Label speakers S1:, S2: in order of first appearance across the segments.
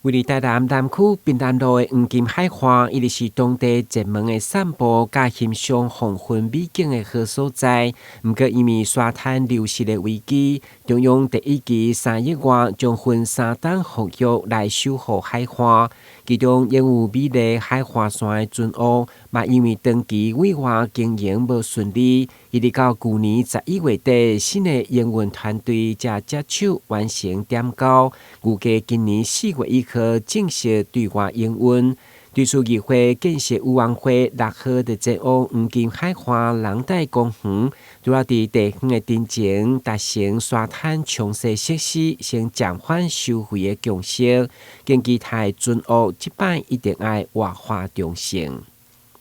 S1: 位佇台南南區檳南路的黃金海岸，一直是當地熱門的散步佮欣賞黃昏美景的好所在。毋過，因為沙灘流失的危機，中央第一期3億外將分三冬復育來守護海岸。其中，擁有美麗海岸線的船屋，嘛因為長期委外經營無順利，一直到舊年11月底，新的營運團隊才接手完成點交，預計今年4月1號正式對外營運。對此，議會建設委員會6號就前往黃金海岸廊帶公園，除了佇地方的燈前達成沙灘沖洗設施，先暫緩收費的共識，更期待船屋這擺一定愛活化重生。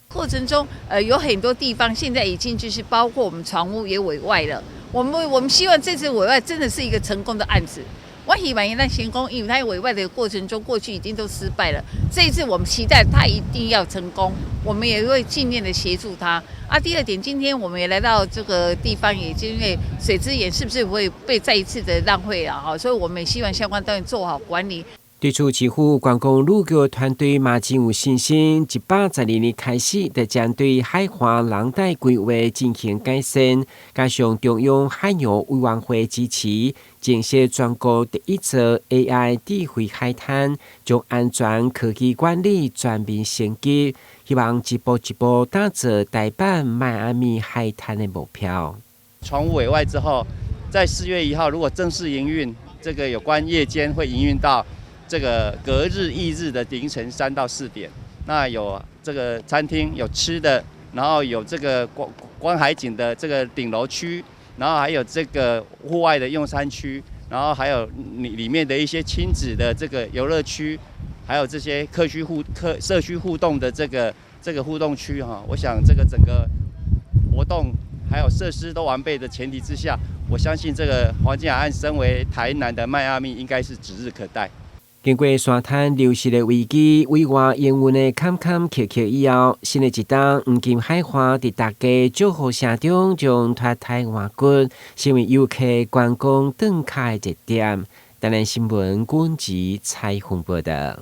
S2: 過程中，有很多地方現在已經就是包括我們船屋也委外了。我們希望這次委外真的是一個成功的案子。我希望伊能成功，因為他委外的過程中，過去已經都失敗了。這一次我們期待他一定要成功，我們也會盡量的協助他。啊，第二點，今天我們也來到這個地方，也就因為水資源是不是會被再一次的浪費了哈，所以我們也希望相關單位做好管理。
S1: 對此，市府觀光旅局團隊嘛真有信心，112年開始，就針對海岸廊帶規劃進行改善，加上中央海洋委員會支持，建設全國第一座 AI 智慧海灘，將安全科技管理全面升級，希望一步一步打造台版邁阿密海灘的目標。
S3: 船屋委外之後，在4月1號如果正式營運，這個有關夜間會營運到這個隔日翌日的凌晨3到4點，那有這個餐廳有吃的，然後有這個觀海景的這個頂樓區，然後還有這個戶外的用餐區，然後還有裡面的一些親子的這個遊樂區，還有這些客區互客社區互動的這個互動區哈，我想這個整個活動還有設施都完備的前提之下，我相信這個黃金海岸身為台南的邁阿密，應該是指日可待。
S1: 經過沙灘流失的危機，委外營運的坎坎坷坷以後，新的一冬黃金海岸佇大家祝福聲中將脫胎換骨，成為遊客觀光轉卡的熱點。台南新聞阮吉采訪報導。